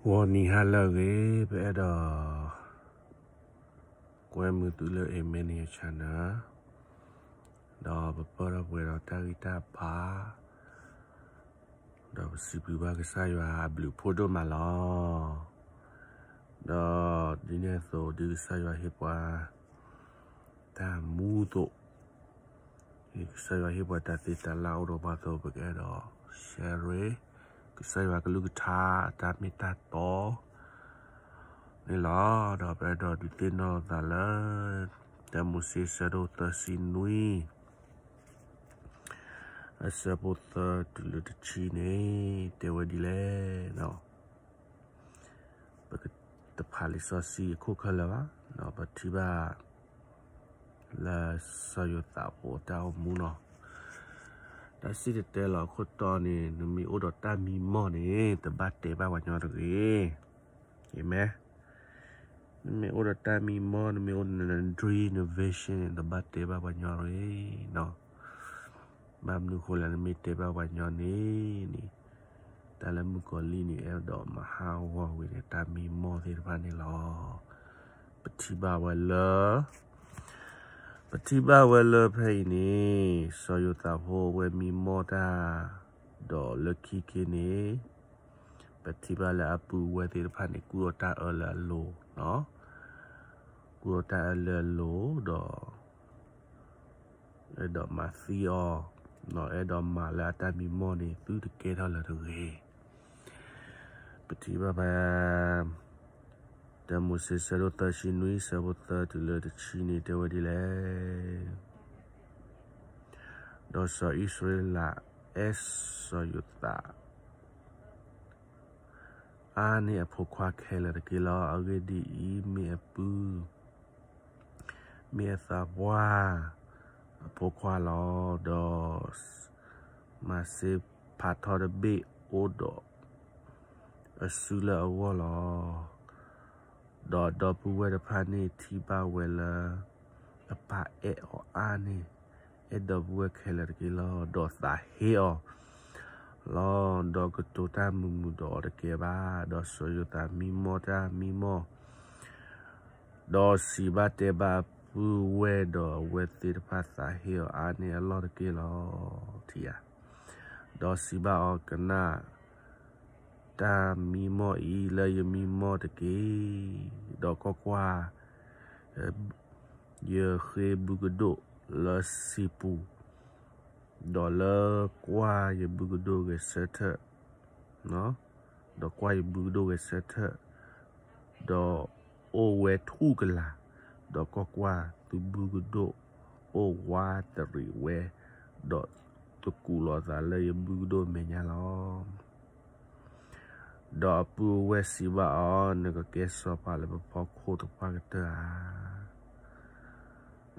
ဂီၤနံၤဟါလၢအဂ့ၤ, ပအဲၣ်ဒိးကွဲမုာ်သုလၢ Amen Channel, ဒီးပပၢၢ်ထီၣ်ပှဲၤဒီးတၢ်ဂံၢ်တၢ်ဘါ, ဒီးပစံးဘျုးဘၣ်ကစၢ်ယွၤအဘျုးအဖှိၣ်ဒိၣ်မးလီၤ. ဒီးဒ်န့ၣ်အသိး ဒ်ကစၢ်ယွၤဟ့ၣ်ပှၤ တၢ်မူအသိး, ကစၢ်ယွၤဟ့ၣ်ပှၤတၢ်သ့တၢ်လၢ်အိၣ်ဒီးပှၤအသိး ပကအဲၣ်ဒိး share ကစၢ်ယွၤကလုၢ်ကထါအတၢ်မ့ၢ်တၢ်တီန့ၣ်လီၤ. ဒီးပအဲၣ်ဒိးဒုးသ့ၣ်နီၣ်သးလၢ တၢမိၤၡ့ ဆၢဒိၣ်သၢဆံနွံ အဆၢဖိသၢတုၤလၢတဆံန့ၣ် တဲဝဲဒ်လဲၣ်. ပကတဖးလံာ်စီဆှံအခိၣ်ခဲလၢာ်ဘၣ်, ဒီးပထံၣ်ဘၣ်လၢစီၤယိၤသးဖိအတၢ်အိၣ်မူလီၤ. တၢ်စံၣ်တဲၤတဲလီၤအခိၣ်တီန့ၣ် နမ့ၢ်အိၣ်ဒီးတၢ်မံမီၢ်န့ၣ် တဘၣ်တဲဘၣ်ပှၤညီတဂ့ၤ. အၤမ့ၣ်. နမ့ၢ်အိၣ်ဒီးတၢ်မံမီၢ်, နမ့ၢ်အိၣ်ဒီးန dream, န vision န့ၣ် တဘၣ်တဲဘၣ်ပှၤညီတဂ့ၤ. ဘၣ်မနုၤအဃိလဲၣ်, နမ့ၢ်တဲဘၣ်ပှၤညီန့ၣ်န့ၣ်, တၢ်လၢမုၣ်ကီၤလံၢ်န့ၣ် အဲၣ်ဒိးမၤဟးဂီၤဝဲန့ၣ် တၢ်မံမီၢ်သ့ၣ်တဖၣ်န့ၣ်လီၤ. ပထံၣ်ဘၣ်ဝဲလၢ, ပထံၣ်ဘၣ်ဝဲလၢဖဲအံၤန့ၣ် စီၤယိၤသးဖိအဝဲမံမီၢ်တၢ်, ဒီးလၢခံက့ၤန့ၣ် ပထံၣ်ဘၣ်လၢအပုၢ်ဝဲၢ်သ့ၣ်တဖၣ်န့ၣ် ကူၣ်အီၤတၢ်အၢလၢအလိၤ, ကူၣ်အီၤတၢ်အၢလၢအလိၤဒီး အဲၣ်ဒိးမၤသံအီၤ, အဲၣ်ဒိးမၤလၢအတၢ်မံမီၢ်န့ၣ် သုတကဲထီၣ်လၢၤတဂ့ၤ. ပထံၣ်ဘၣ်ဖဲ တၢမိၤၡ့ ဆၢဒိၣ်သၢဆံနွံ ဆၢဖိသၢတုၤလၢတဆံန့ၣ် တဲဝဲဒ်လဲၣ်. ဒီးစီၤအံၣ်စရ့လးအဲၣ်စီၤယိၤသး အါန့ၢ်အဖိခွါခဲလၢာ်တက့ၢ်လီၤ. အဂ့ၢ်ဒ်အံၤ, မ့ၢ်အပုၢ်, မ့ၢ်အသးပှၢ်အဖိခွါလီၤ. ဒီးမၤစ့ဖးထီတဘ့ၣ်အိၣ်ဒီးအစုလၢအဂီၢ်လီၤ. ဒီးဒီပုၢ်ဝဲၢ်တဖၣ်န့ၣ်ထံၣ်ဘၣ်ဝဲလၢ အပၢ်အဲၣ်အီၤအါန့ၢ် အဲၣ်ဒီပုၢ်ဝဲၢ်ခဲလၢာ်တက့ၢ်လီၤ. ဒီးသးဟ့အီၤလီၤ. ဒီးကတိၤတၢ်မုာ်မုာ်ဒီးအီၤတကဲဘၣ်. ဒီးစီၤယိၤသးမံမီၢ်တၢ်မံမီၢ်, ဒီးစံးဘၣ်တဲဘၣ်အပုၢ်ဝဲၢ်, ဒီးအဝဲသ့ၣ်တဖၣ်သးဟ့အီၤအါန့ၢ်အလီၢ်တက့ၢ်လီၤ. ထံဧါ. ဒီးစံးဘၣ်အီၤ, ကနၣ်တၢ်မံမီၢ်အံၤလၢယမံမီၢ်တက့ၢ်. ဒီးကွၢ်ကွၢ်, ယဃ့ဘုကဒိၣ်လၢစံာ်ပူၤ, ဒီးလၢကွၢ်ယဘုကဒိၣ်ဂဲၤဆၢထၢၣ်, ဒီးကွၢ်ယဘုကဒိၣ်ဂဲၤဆၢထၢၣ်, ဒီးအိၣ်ဝဲထူၣ်ကလာ်, ဒီးကွၢ်ကွၢ်, သုဘုကဒိၣ်အိၣ်ဝးတရံးဝဲ, ဒီးသကူးလီၤသးလၢယဘုကဒိၣ်အမဲာ်ညါလီၤ. ဒီးအပုၢ်အဝဲၢ်စံးဘၣ်အီၤ, နကကဲစီၤပၤလၢပဖီခိၣ်သပှၢ်ကတၢၢ်ဧါ.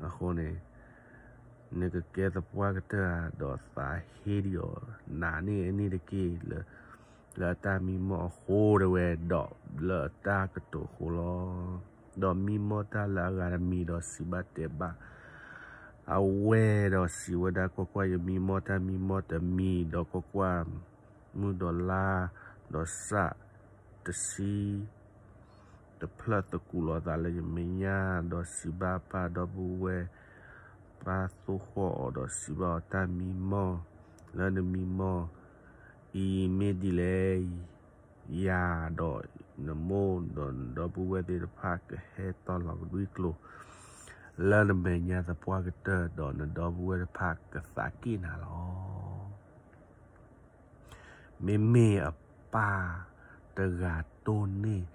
အဃိန့ၣ်, နကကဲသပှၢ်ကတၢၢ်ဧါ, ဒီးသးဟ့ဒံးအီၤ, နာ်န့ၢ်အန့ၣ်တက့ၢ်, လၢအတၢ်မံမီၢ်အဃိတဝဲ, ဒီးလၢအတၢ်ကတိၤအဃိလီၤ. ဒီးမံမီၢ်တၢ်လၢအဂၤတမံၤ, ဒီးစံးဘၣ်တဲဘၣ် အဝဲဒီးစံးဝဲဒၣ်, ကွၢ်ကွၢ်, ယမံမီၢ်တၢ်မံမီၢ်တမံၤ, ဒီးကွၢ်ကွၢ်, မုၢ်ဒီးလါ, ဒီးစးတဆံတဖျၢၣ်သကူးလီၤသးလၢယမဲာ်ညါ, ဒီးစံးဘၣ်ပၢ်ဒီပုၢ်ဝဲၢ်, ပၢ်သိၣ်ဃီၣ်အီၤ, ဒီးစံးဘၣ်အီၤ, တၢ်မံမီၢ်လၢနမံမီၢ်အံၤမ့ၢ်ဒ်လဲၣ်. ယၤဒီးနမိၢ်ဒီးနဒီပုၢ်ဝဲၢ်သ့ၣ်တဖၣ်ကဟဲတီၢ်လီၤကဒွံကျိာ်လၢနမဲာ်ညါသပှၢ်ကတၢၢ်, ဒီးနဒီပုၢ်ဝဲၢ်တဖၣ်ကသးက့ၣ်နၤလီၤ. မ့မ့ၢ်အပၢ်တဂၤတိၢ်န့ၢ်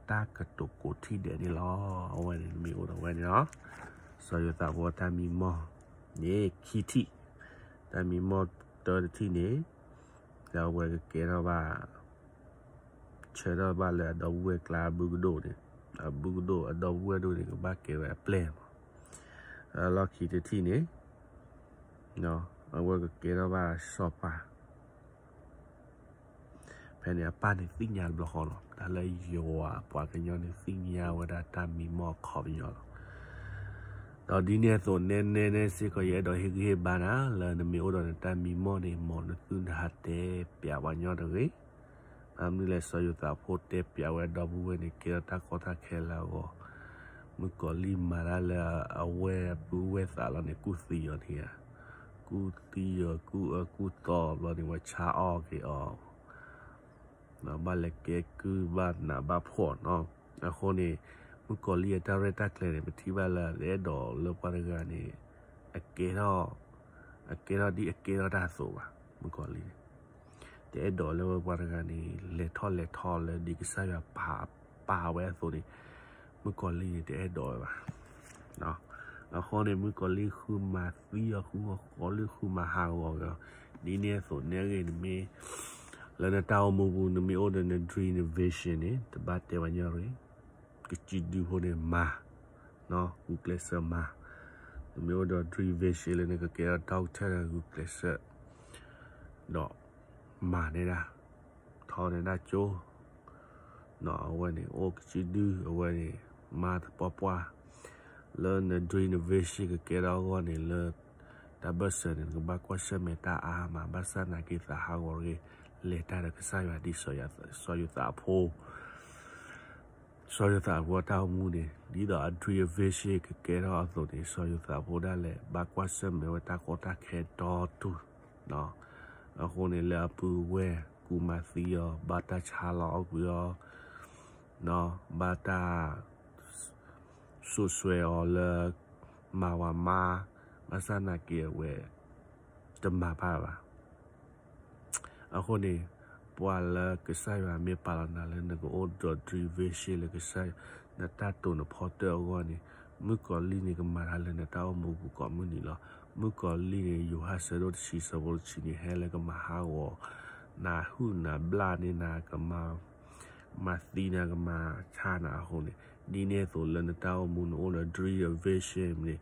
တၢ်ကတိၤကိးထံၣ်ဒဲးန့ၣ်လီၤ. အဝဲန့ၣ်မ့ၢ်အိၣ်ဒီးဝဲန့ၣ်လီၤ. စီၤယိၤသးဖိတၢ်မံမီၢ်န့ၣ်ခံထံၣ်, တၢ်မံမီၢ်တၢတထံၣ်န့ၣ်, ဒီးအဝဲကကဲထီၣ်ဘၣ် ဆၢထၢၣ်ဘၣ်လၢအဒီပုၢ်ဝဲၢ်ကျါအဘုကဒိၣ်န့ၣ်, အဘုကဒိၣ်, အဒီပုၢ်ဝဲၢ်ဒိၣ်န့ၣ် ကဘၣ်ကဲဝဲအပျဲၢ်မး. လီၢ်ခံတထံၣ်န့ၣ်, အဝဲကကဲထီၣ်ဘၣ်စီၤပၤ. ဖဲန့ၣ်အပၢ်န့ၣ်သ့ၣ်ညါတဘျီဃီလီၤ. တၢ်လၢယွၤအပှၤကညီန့ၣ် သ့ၣ်ညါဝဲဒၣ်တၢ်မံမီၢ်အခီပညီလီၤ. ဒီးဒ်န့ၣ်အသိး နဲနဲနဲစ့ၢ်ကီး ယအဲၣ်ဒိးဟ့ၣ်ဂံၢ်ဟ့ၣ်ဘါနၤ လၢနမ့ၢ်အိၣ်ဒီးနတၢ်မံမီၢ်န့ၣ် မ်နသုတဟးတဲပျးပှၤညီတဂ့ၤ. ဘၣ်မနုၤလဲၣ် စီၤယိၤသးဖိတဲပျးဝဲဒီပုၢ်ဝဲၢ်န့ၣ် ကဲထီၣ်တၢ်ကီတၢ်ခဲလၢအဂီၢ်, မုၣ်ကီၤလံၢ်မၤတၢ်လၢအဝဲၢ်ပုၢ်ဝဲၢ်သးလီၤန့ၣ် ကူၣ်သံအီၤန့ၣ်ဧါ, ကူၣ်သံအီၤ ကူၣ်အၢကူၣ်သီဘျီန့ၣ် ဝဲဆါအီၣ်က့ၤအီၤ ဘၣ်လဲၤကဲကုၢ်ဘၣ်နးဘၣ်ဖှီၣ်နီၤ. အဃိန့ၣ် မုၣ်ကီၤလံၢ်အတၢ်ရဲၣ်တၢ်ကျဲၤန့ၣ် ပထံၣ်ဘၣ်လၢ တအဲၣ်ဒိးလၢပှၤတဂၤန့ၣ် အကဲထီၣ် အကဲထီၣ်ဒ်အကဲထီၣ်တၢ်အသိးဘၣ်. မုၣ်ကီၤလံၢ်န့ၣ် တအဲၣ်ဒိးလၢပှၤတဂၤန့ၣ် လဲၤထီၣ်လဲၤထီလၢဒ်ကစၢ်ယွၤပာ်ဝဲအသိးန့ၣ် မုၣ်ကီၤလံၢ်န့ၣ် တအဲၣ်ဒိးဝဲဘၣ်. အဃိန့ၣ် မုၣ်ကီၤလံၢ်ဃုမၤသံအီၤ ဃုမၤဃီလံၢ် ဃုမၤဟးဂီၤက့ၤအီၤ, ဒ်န့ၣ်အသိးန့ၣ်ဂ့ၤ နမ့ၢ် လၢနတၢ်အိၣ်မူပူၤ နမ့ၢ်အိၣ်ဒီးန dream န vision န့ၣ် တဘၣ်တဲပှၤညီတဂ့ၤ, ကစံးဒုဖိန့ၣ်မၤ ဂုာ်ကျဲးစၢးမၤ, နမ့ၢ်အိၣ်ဒီး dream vision လၢနကကဲထီၣ် doctor ဂုာ်ကျဲးစၢး ဒီးမၤန့ၢ်ဒၣ် ထီန့ၢ်ဒၣ်ကၠိ အဝဲန့ၣ် အိၣ်ကစံးဒု အဝဲန့ၣ် မၤသပှၢ်ပှၢ် လၢန dream န vision ကကဲထီၣ်အဂီၢ်န့ၣ် လၢတၢ်ဘၢၣ်စၢၤန့ၣ် နကဘၣ်ကွၢ်ဆၢၣ်မဲာ်တၢ်အါမး ဘၣ်ဆၣ်သနာ်က့ သးဟးဂီၤတဂ့ၤ, လဲၤတၢ်ဒီးကစၢ်ယွၤဒ်စီၤယိၤသးအဖိ စီၤယိၤသးအဖိအတၢ်အိၣ်မူန့ၣ် ဒ်သိးအ dream အ vision ကကဲထီၣ်အသိးန့ၣ် စီၤယိၤသးအဖိဒၣ်လဲာ် ဘၣ်ကွၢ်ဆၢၣ်မဲာ်ဝဲတၢ်ကီတၢ်ခဲဒီတူၢ် အဃိန့ၣ် လၢအပုၢ်ဝဲၢ်ကူၣ်မၤသံအီၤ ဘၣ်တၢ်ဆါလီၤအီၣ်ကွံာ်အီၤ ဘၣ်တၢ် စိာ်ဆွဲအီၤလၢ မၤဝၤမါ ဘၣ်ဆၣ်သနာ်က့ အဝဲ တမၤဘၣ်ဘၣ်. အဃိန့ၣ် ပှၤလၢကစၢ်ယွၤမ့ၢ်ပာ်လီၤနၤလၢနကအိၣ်ဒီး dream vision လၢကစၢ်ယွၤ နတၢ်တိာ်နဖီတၢၣ်အဂီၢ်န့ၣ် မုၣ်ကီၤလံၢ်န့ၣ် ကမၤတၢ်လၢနတၢ်အိၣ်မူပူၤကိးမုၢ်နံၤလီၤ. မုၣ်ကီၤလံၢ်န့ၣ် ယိၤဟၣ်ဆၢဒိၣ်တဆံဆၢဖိတဆံန့ၣ် ဟဲလၢကမၤဟးဂီၤ နၤဟုၣ်နၤဘျၣ်န့ၢ်နၤ ကမၤ မၤသံနၤ ကမၤဆါနၤအဃိန့ၣ် ဒ်န့ၣ်အသိးလၢနတၢ်အိၣ်မူနအိၣ်ဒီး dream vision န့ၣ်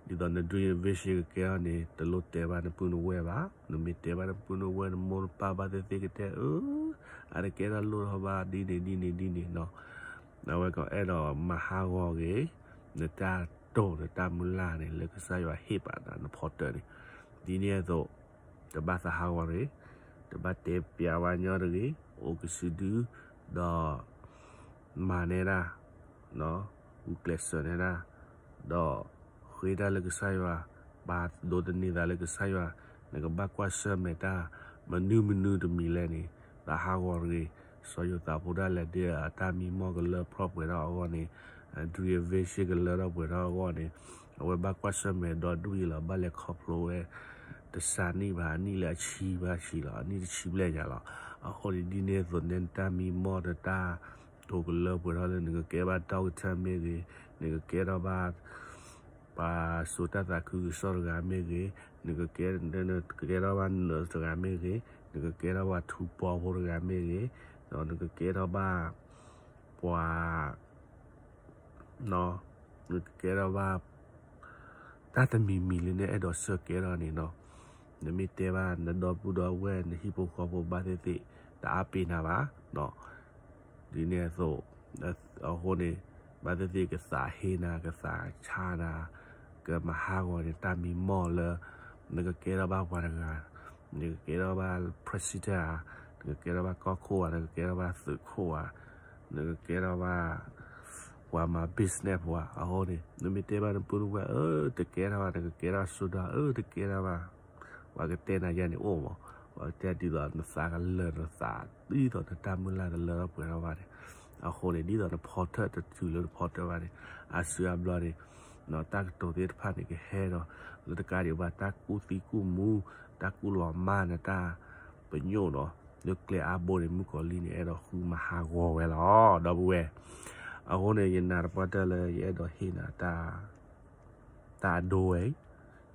ဒ်သိးန dream vision ကကဲထီၣ်န့ၣ် တလိၣ်တဲဘၣ်နပုၢ်နဝဲၢ်ဘၣ်. နမ့ၢ်တဲဘၣ်နပုၢ်နဝဲၢ် နမိၢ်နပၢ်ဘၣ်သ့ၣ်သ့ၣ်ကတဲ အၢ အတကဲထီၣ်လိၣ်ထီၣ်ဘၣ် ဒ်န့ၣ်ဒ်န့ၣ်ဒ်န့ၣ်နီၤ. အဝဲကအဲၣ်ဒိးမၤဟးဂီၤက့ၤ နတၢ်တိာ်နတၢ်မုၢ်လၢ်န့ၣ် လၢကစၢ်ယွၤဟ့ၣ်ပာ်နၤနဖီတၢၣ်န့ၣ် ဒ်န့ၣ်အသိး တဘၣ်သးဟးဂီၤတဂ့ၤ, တဘၣ်တဲပျးဝဲညီတဂ့ၤ, အိၣ်ကစံးဒု, ဒီး မၤန့ၢ်ဒၣ်, ဂုာ်ကျဲးစၢးန့ၢ်ဒၣ်, ဒီးဃ့တၢ်လၢကစၢ်ယွၤ, ပာ်ဒိးသန့ၤသးလၢကစၢ်ယွၤ, နကဘၣ်ကွၢ်ဆၢၣ်မဲာ်တၢ် မနုၤမနုၤတမံၤလဲၣ်န့ၣ် သးဟးဂီၤတဂ့ၤ, စီၤယိၤသးဖိဒၣ်လဲာ်ဒ်အတၢ်မံမီၢ်ကလၢဖျီၣ်ပှဲၤထီၣ်အဂီၢ်န့ၣ်, အ dream အ vision ကလၢထီၣ်ပှဲၤထီၣ်အဂီၢ်န့ၣ်, အဝဲဘၣ်ကွၢ်ဆၢၣ်မဲာ်ဒီဒူၣ်အံၤလီၤ, ဘၣ်လဲၤခီဖျိဝဲ တစးနံၣ်ဘၣ်, အနံၣ်လၢအဆံဘၣ်ဆံလီၤ, အနံၣ်တဆံဘျဲၣ်ညါလီၤ. အဃိန့ၣ် ဒ်န့ၣ်အသိးန့ၣ် နတၢ်မံမီၢ်နတၢ်တိာ်ကလၢပှဲၤထီၣ်လၢ နကကဲဘၣ် doctor မ့ၢ်ဂ့ၤ, နကကဲထီၣ်ဘၣ် ပှၤစိာ်တၢ်သးခုကစီၣ်တဂၤမ့ၢ်ဂ့ၤ, နကကဲ, နကကဲထီၣ်ဘၣ် nurse တဂၤမ့ၢ်ဂ့ၤ, နကကဲထီၣ်ဘၣ်ထူပီဖိတဂၤမ့ၢ်ဂ့ၤ, ဒီးနကကဲထီၣ်ဘၣ် ပှၤ နကကဲထီၣ်ဘၣ် တၢ်တမံၤမံၤလၢနအဲၣ်ဒိးစၢၤကဲထီၣ်န့ၣ်နီၤ, နမ့ၢ်တဲဘၣ်နဒီပုၢ်ဒီဝဲၢ် နဟံၣ်ဖိဃီဖိဘၣ်သ့ၣ်သ့ၣ် တအါပ့ၤနၤဘၣ်. ဒ်န့ၣ်အသိး, အဃိန့ၣ် ဘၣ်သ့ၣ်သ့ၣ်ကသးဟ့နၤ ကသးဆါနၤ, ကမၤဟးဂီၤန့ၣ် တၢ်မံမီၢ်လၢ နကကဲထီၣ်ဘၣ်ပှၤတဂၤ, နကကဲထီၣ်ဘၣ် president ဧါ, နကကဲထီၣ်ဘၣ်ကီၢ်ခိၣ်ဧါ, နကကဲထီၣ်ဘၣ်သုးခိၣ်ဧါ, နကကဲထီၣ်ဘၣ် ပှၤမၤ business ပှၤအဃိန့ၣ် နမ့ၢ်တဲဘၣ်နပုၢ်နဝဲၢ် အၢ တကဲထီၣ်ဘၣ်, နကကဲထီၣ်စူဒၢ် အၢ တကဲထီၣ်ဘၣ်, ပှၤကတဲနၤယဲန့ၣ်အိၣ်မး, ပှၤကတဲဒ်သိးနသးကလၢာ်နသး ဒ်သိးနတၢ်မုၢ်လၢ်တလၢထီၣ်ပှဲၤထီၣ်ဘၣ်န့ၣ်, အဃိန့ၣ် ဒ်သိးနဖီတၢၣ်တတုၤလၢနဖီတၢၣ်ဘၣ်န့ၣ်, အါစုအါဘျီန့ၣ် တၢ်ကတိၤသ့ၣ်တဖၣ်န့ၣ် ကဟဲဒီး လၢတကးဒံးဘၣ် တၢ်ကူၣ်သံကူၣ်မူ, တၢ်ကူၣ်လီၤမၢ်နတၢ်ပညိၣ်နီၤ, လၢကျဲအါဘိန့ၣ် မုၣ်ကီၤလံၢ်န့ၣ် အဲၣ်ဒိးဃုမၤဟးဂီၤဝဲလီၤ ဒီပုၢ်ဝဲၢ်. အဃိန့ၣ် ယနာ်သပှၢ်တၢၢ်လၢ ယအဲၣ်ဒိးဟ့ၣ်နၤ တၢ်အဒိဝဲ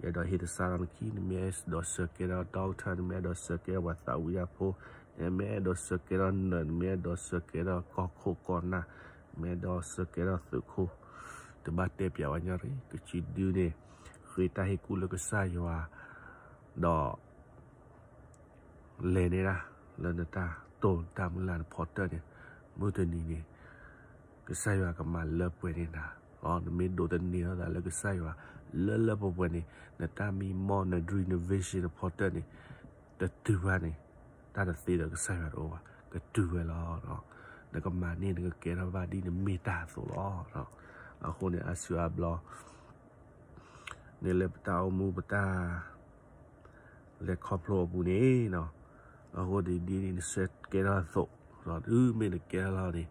အံၤ, ယအဲၣ်ဒိးဟ့ၣ်တစးထီၣ်နခံ, နမ့ၢ်အဲၣ်ဒိးစၢၤကဲထီၣ် doctor, နမ့ၢ်အဲၣ်ဒိးစၢၤကဲထီၣ်ပှၤသးဝံၣ်အဖိ, နမ့ၢ်အဲၣ်ဒိးစၢၤကဲထီၣ် nurse, နမ့ၢ်အဲၣ်ဒိးစၢၤကဲထီၣ်ကီၢ်ခိၣ်ကီၢ်နၢ်, နမ့ၢ်အဲၣ်ဒိးစၢၤကဲထီၣ်သုးခိၣ်, တဘၣ်တဲပျးဝဲညီတဂ့ၤ, ကစံးဒုန့ၣ် ဃ့တၢ်ဟ့ၣ်ကူၣ်လၢကစၢ်ယွၤ, ဒီး လဲၤန့ၢ်ဒၣ် လၢနတၢ်တိာ်နတၢ်မုၢ်လၢ်နဖီတၢၣ်န့ၣ်, မုၢ်တနံၤန့ၣ် ကစၢ်ယွၤကမၤလၢပှဲၤန့ၢ်နၤ, နမ့ၢ်ဒိးသန့ၤထီၣ်သးလၢကစၢ်ယွၤ လၢလၢပှဲၤပှဲၤန့ၣ်, နတၢ်မံမီၢ် န dream န vision နဖီတၢၣ်န့ၣ် တတုၤဘၣ်န့ၣ်, တၢ်တသ့ဒီးကစၢ်ယွၤတအိၣ်ဘၣ်. ကတုၤဝဲလီၤ. နကမၤန့ၢ် နကကဲထီၣ်ဘၣ်ဒ်နမ့ၢ်တၢ်အသိးလီၤ. အဃိန့ၣ် အါစုအါဘျီ န့ၣ်လၢပတၢ်အိၣ်မူပတၢ် လဲၤခီဖျိအပူၤန့ၣ်, အဃိန့ၣ်ဒ်နဆၢကဲထီၣ်အသိး, တုၤမ့ၢ်နကဲထီၣ်လီၤန့ၣ်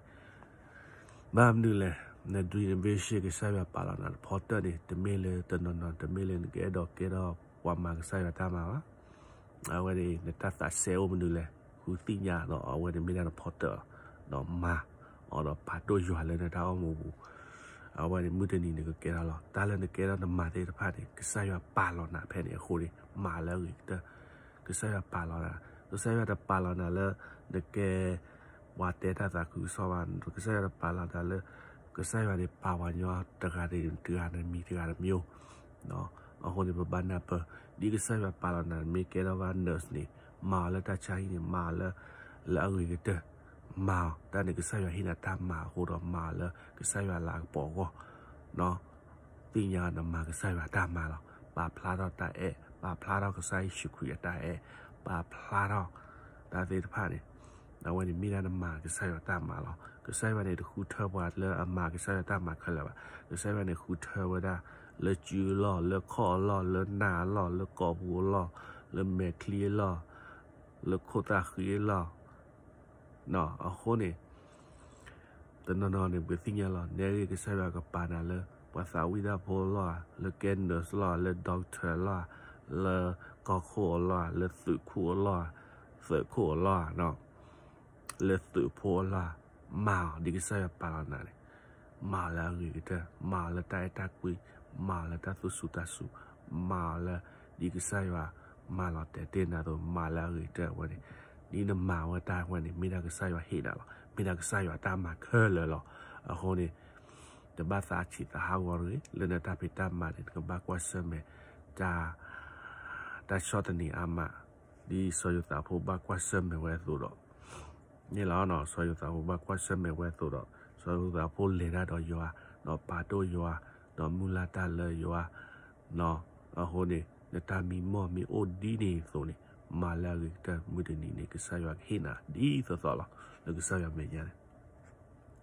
ဘၣ်မနုၤလဲၣ်, န dream န vision ကစၢ်ယွၤပာ်လီၤနၤ နဖီတၢၣ်န့ၣ် တမ့ၢ်လၢတနီၤနီၤ တမ့ၢ်လၢနကအဲၣ်ဒိးကဲထီၣ်ပှၤမၤကစၢ်ယွၤတၢ်မၤဘၣ်. အဝဲန့ၣ် နတၢ်သးစဲအိၣ်မနုၤလဲၣ်, ဃုသ့ၣ်ညါဒီး အဝဲန့ၣ်မ့ၢ်ဒၣ်နဖီတၢၣ်လီၤ. ဒီးမၤအီၤဒီးပာ်ဒိၣ်ယွၤလၢနတၢ်အိၣ်မူပူၤ, အဝဲန့ၣ်မုၢ်တနံၤနကကဲထီၣ်လီၤ. တၢ်လၢနကဲထီၣ်နမၤသ့ၣ်တဖၣ်န့ၣ် ကစၢ်ယွၤပာ်လီၤနၤဖဲန့ၣ်အဃိန့ၣ် မၤလၢအဂ့ၤကတၢၢ်. ကစၢ်ယွၤပာ်လီၤနၤ, ကစၢ်ယွၤတပာ်လီၤနၤလၢ နကဲ ပှၤတဲတၢ်သးခုကစီၣ်ဘၣ်, ကစၢ်ယွၤတပာ်လီၤနၤလၢ ကစၢ်ယွၤန့ၣ်ပာ်ပှၤညီတဂၤတဂၤ နမံၤတဂၤတမံၤ, အဃိန့ၣ် ပဘၣ်နၢ်ပၢၢ် ဒ်ကစၢ်ယွၤပာ်လီၤနၤ နမ့ၢ်ကဲထီၣ်ဘၣ် nurse န့ၣ် မၤအီၤလၢတၢ်ဆါဟံၣ်န့ၣ် မၤအီၤလၢ လၢအဂ့ၤကတၢၢ်, မၤအီၤ တၢ်န့ၣ်ကစၢ်ယွၤဟ့ၣ်နၤတၢ်မၤအဃိဒီး မၤအီၤလၢကစၢ်ယွၤလၤကပီၤအဂီၢ်, သ့ၣ်ညါနမၤကစၢ်ယွၤတၢ်မၤလီၤ. ပာ်ဖျါထီၣ်တၢ်အဲၣ်, ပာ်ဖျါထီၣ်ကစၢ်ယ့ၣ်ၡူးခရံာ်အတၢ်အဲၣ်, ပာ်ဖျါထီၣ်တၢ်သ့ၣ်တဖၣ်န့ၣ် အဝဲန့ၣ်မ့ၢ်ဒၣ်နမၤကစၢ်ယွၤတၢ်မၤလီၤ. ကစၢ်ယွၤန့ၣ် တဃုထၢပှၤလၢအမၤကစၢ်ယွၤတၢ်မၤခဲလၢာ်ဘၣ်. ကစၢ်ယွၤန့ၣ် ဃုထၢဝဲဒၣ် လၢစုအလီၢ်, လၢခီၣ်အလီၢ်, လၢနၢ်အလီၢ်, လၢကိာ်ပူၤအလီၢ်, လၢမဲာ်ချံအလီၢ်, လၢခိၣ်သၣ်ဃံအလီၢ်, အဃိန့ၣ် တနီၤနီၤန့ၣ် ပသ့ၣ်ညါလီၤ. နဲဂ့ၤ ကစၢ်ယွၤကပာ်နၤလၢ ပှၤသးဝံၣ်တၢ်ဖိအလီၢ်ဧါ, လၢကဲ nurse လီၢ်ဧါ, လၢ doctor လီၢ်ဧါ, လၢကီၢ်ခိၣ်အလီၢ်ဧါ, လၢသုးခိၣ်အလီၢ်ဧါ, သုးခိၣ်အလီၢ်ဧါ, လၢသုးဖိအလီၢ်ဧါ, မၤအီၤဒ်ကစၢ်ယွၤပာ်လီၤနၤန့ၣ်, မၤအီၤလၢအဂ့ၤကတၢၢ်, မၤအီၤလၢတၢ်အဲၣ်တၢ်ကွံ, မၤအီၤလၢတၢ်သူၣ်စူၤသးစူၤ, မၤအီၤလၢ ဒ်ကစၢ်ယွၤမၤလီၤတဲာ်တ့ၢ်နၤအသိး မၤလၢအဂ့ၤကတၢၢ်ဝဲန့ၣ်, ဒ်နမၤဝဲတၢ်ဝဲန့ၣ် မ့ၢ်ဒၣ်ကစၢ်ယွၤဟ့ၣ်နၤလီၤ. မ့ၢ်ဒၣ်ကစၢ်ယွၤတၢ်မၤခဲလၢာ်လီၤ. အဃိန့ၣ် တဘၣ်သးဆံးသးဟးဂီၤတဂ့ၤ, လၢနတၢ်ဖံးတၢ်မၤန့ၣ် နကဘၣ်ကွၢ်ဆၢၣ်မဲာ် တၢ် တၢ်ဆီၣ်သနံးအါမး, ဒ်စီၤယိၤသးဖိဘၣ်ကွၢ်ဆၢၣ်မဲာ်ဝဲအသိးဒီး န့ၣ်လီၤ. စီၤယိၤသးဖိဘၣ်ကွၢ်ဆၢၣ်မဲာ်ဝဲအသိးဒီး စီၤယိၤသးဖိလဲၤတၢ်ဒီးယွၤ, ဒီးပာ်ဒိၣ်ယွၤ, ဒီးမုၢ်လၢ်တၢ်လၢယွၤ, အဃိန့ၣ် နတၢ်မံမီၢ်မ့ၢ်အိၣ်ဒ်န့ၣ်အသိးန့ၣ် မၤလၢအဂ့ၤကတၢၢ်, မုၢ်တနံၤန့ၣ် ကစၢ်ယွၤကဟ့ၣ်နၤဒ်သိးသိးလီၤ. လၢကစၢ်ယွၤမဲာ်ညါန့ၣ်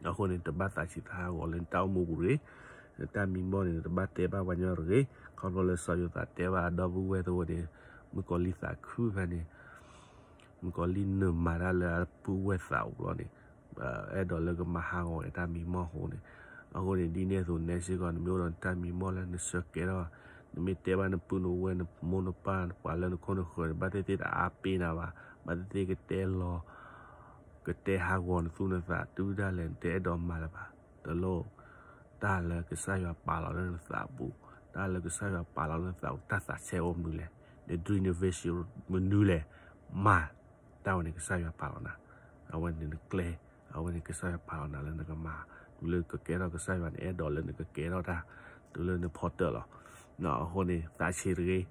အဃိန့ၣ် တဘၣ်သးဆံးသးဟးဂီၤလၢနတၢ်အိၣ်မူပူၤတဂ့ၤ. နတၢ်မံမီၢ်န့ၣ် နတဘၣ်တဲဘၣ်ပှၤညီတဂ့ၤ. ခီဖျိလၢစီၤယိၤသးတဲဘၣ်အဒီပုၢ်ဝဲၢ်သ့ၣ်ဝဲန့ၣ် မုၣ်ကီၤလံၢ်သးခုဖဲန့ၣ် မုၣ်ကီၤလံၢ်နုာ်မၤတၢ်လၢအပုၢ်ဝဲၢ်သးပူၤလီၤန့ၣ်, အဲၣ်ဒိးလၢကမၤဟးဂီၤအတၢ်မံမီၢ်အဃိန့ၣ်, အဃိန့ၣ် ဒ်န့ၣ်အသိးနဲစ့ၢ်ကီး နမ့ၢ်အိၣ်ဒီးနတၢ်မံမီၢ်လၢနဆၢကဲထီၣ်, နမ့ၢ်တဲဘၣ်နပုၢ်နဝဲၢ် နမိၢ်နပၢ် ပှၤလၢနခိၣ်နဃၢၤန့ၣ် ဘၣ်သ့ၣ်သ့ၣ်တအါပ့ၤနၤဘၣ်, ဘၣ်သ့ၣ်သ့ၣ်ကတဲလီၤ ကတဲဟးဂီၤနသူၣ်နသး တုၤဒၣ်လဲာ်နတအဲၣ်ဒိးမၤလၢၤဘၣ်, တလိၣ်, တၢ်လၢကစၢ်ယွၤပာ်လီၤလၢနသးပူၤ, တၢ်လၢကစၢ်ယွၤပာ်လီၤလၢနသးပူၤ တၢ်သးဆဲအိၣ်မနုၤလဲၣ်, န dream န vision မနုၤလဲၣ်, မၤ, တၢ်ဝဲန့ၣ်ကစၢ်ယွၤပာ်လီၤနၤ, အဝဲန့ၣ်နကျဲ, အဝဲန့ၣ်ကစၢ်ယွၤပာ်လီၤနၤလၢနကမၤ, တုၤလၢကကဲထီၣ်ကစၢ်ယွၤန့ၣ် အဲၣ်ဒိးလၢနကကဲထီၣ်တၢ်, တုၤလၢနဖီတၢၣ်လီၤ. အဃိန့ၣ် သးဆံးတဂ့ၤ,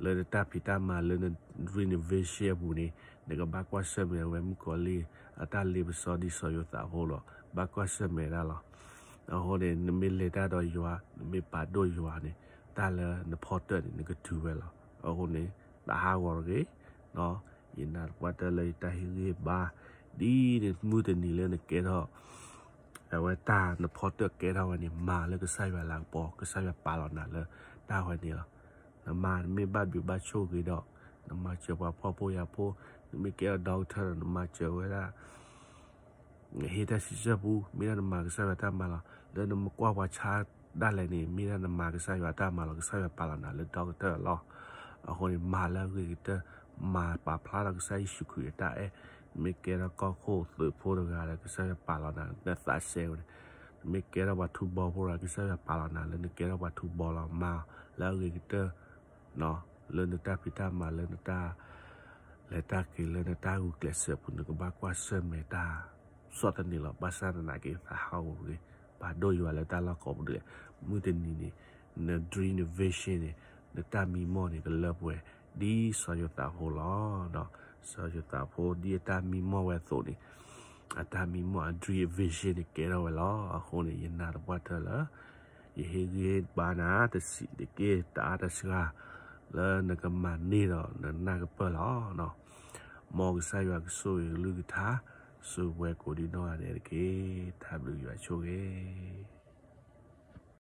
လၢနတၢ်ဖံးတၢ်မၤလၢန dream န vision အပူၤန့ၣ် နကဘၣ်ကွၢ်ဆၢၣ်မဲာ်ဝဲမုၣ်ကီၤလံၢ် အတၢ်လ့ပစီဒ်စီၤယိၤသးဖိလီၤ. ဘၣ်ကွၢ်ဆၢၣ်မဲာ်ဒၣ်လီၤ. အဃိန့ၣ် နမ့ၢ်လဲၤတၢ်ဒီးယွၤ, နမ့ၢ်ပာ်ဒိၣ်ယွၤန့ၣ် တၢ်လၢနဖီတၢၣ်န့ၣ် နကတုၤဝဲလီၤ. အဃိန့ၣ် သးဟးဂီၤတဂ့ၤ, ယနာ်သပှၢ်တၢၢ်လၢယတၢ်ဟ့ၣ်ဂံၢ်ဟ့ၣ်ဘါ, ဒ်နမုၢ်တနံၤလၢနကဲထီၣ် အဝဲတၢ်နဖီတၢၣ်ကဲထီၣ်ဝဲန့ၣ် မၤလၢကစၢ်ယွၤလၤကပီၤ, ကစၢ်ယွၤပာ်လီၤနၤလၢတၢ်ဝဲန့ၣ်လီၤ. နမၤ နမ့ၢ်ဘၣ်ဘျုးဘၣ်ဆိၣ်ဂ့ၤဒီး နမၤစၢၤပှၤဖှီၣ်ဖိယာ်ဖိ, နမ့ၢ်ကဲထီၣ် doctor ဒီး နမၤစၢၤဝဲဒၣ် နဟ့ၣ်တၢ်ဆံဆၢပူ, မ့ၢ်ဒၣ်နမၤကစၢ်ယွၤတၢ်မၤလီၤ. လၢနမကွၢ်ပှၤဆါဒၣ်လဲာ်န့ၣ် မ့ၢ်ဒၣ်နမၤကစၢ်ယွၤတၢ်မၤလီၤ. ကစၢ်ယွၤပာ်လီၤနၤလၢ doctor လီၤ. အဃိန့ၣ် မၤလၢအဂ့ၤကတၢၢ်, မၤပာ်ဖျါထီၣ်ကစၢ်ယ့ၣ်ၡူးခရံာ်အတၢ်အဲၣ်, နမ့ၢ်ကဲထီၣ်ကီၢ်ခိၣ်သုးဖိတဂၤဒီး ကစၢ်ယွၤပာ်လီၤနၤလၢသးစဲဝဲန့ၣ်, နမ့ၢ်ကဲထီၣ်ပှၤထူဘီဖိတဂၤ ကစၢ်ယွၤပာ်လီၤနၤလၢနကဲထီၣ်ပှၤထူဘီလီၤ. မၤလၢအဂ့ၤကတၢၢ် လၢနတၢ်ဖံးတၢ်မၤ လၢနတၢ်လဲၤတၢ်က့ၤ လၢနတၢ်ဂုာ်ကျဲးစၢးပူၤ နကဘၣ်ကွၢ်ဆၢၣ်မဲာ်တၢ်ဆီၣ်သနံးလီၤ. ဘၣ်ဆၣ်သနာ်က့ သးဟးဂီၤတဂ့ၤ, ပာ်ဒိၣ်ယွၤလၢတၢ်လီၢ်ကိးပူၤဒဲး, မုၢ်တနံၤန့ၣ် န dream န vision န့ၣ် နတၢ်မံမီၢ်န့ၣ် ကလၢပှဲၤဒ်စီၤယိၤသးဖိလီၤ. စီၤယိၤသးဖိဒ်အတၢ်မံမီၢ်ဝဲအသိးန့ၣ် အတၢ်မံမီၢ် အ dream vision န့ၣ် ကဲထီၣ်ဝဲလီၤ. အဃိန့ၣ် ယနာ်သပှၢ်တၢၢ်လၢ ယဟ့ၣ်ဂံၢ်ဟ့ၣ်ဘါနၤ တဆံးတက့ၢ် တအါတစှၤ လၢနကမၤန့ၢ်ဒီးနနၢ်ကပၢၢ်လီၤ. မ်ကစၢ်ယွၤကဆိၣ်ဂ့ၤကလုၢ်ကထါ ဆူပှၤကိးဒံနီၢ်ဂၤဒဲးတက့ၢ်. တၢ်ဘျုးယွၤဆိၣ်ဂ့ၤ